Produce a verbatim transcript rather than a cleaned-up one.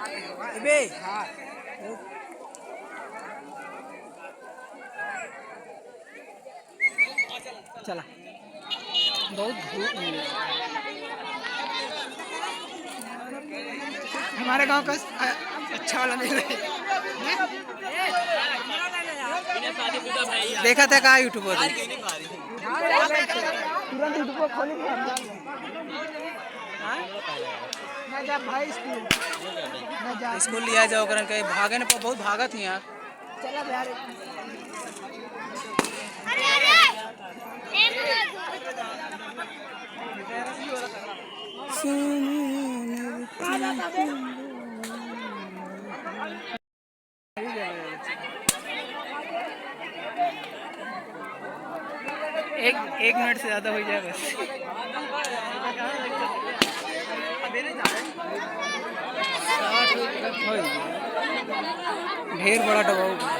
अबे। चला। बहुत धूप है। हमारे गांव का अ-, अच्छा वाला मेला है। देखा था का YouTube पर? तुरंत YouTube खोल के ना जा भाई स्कूल। ना जा। स्कूल लिया जाओ, करन कहीं भागे न, बहुत भागत ही यार। चला यार। एक, एक मिनट से ज्यादा हो जाए बस। ढेर बड़ा डब्बा हो गया।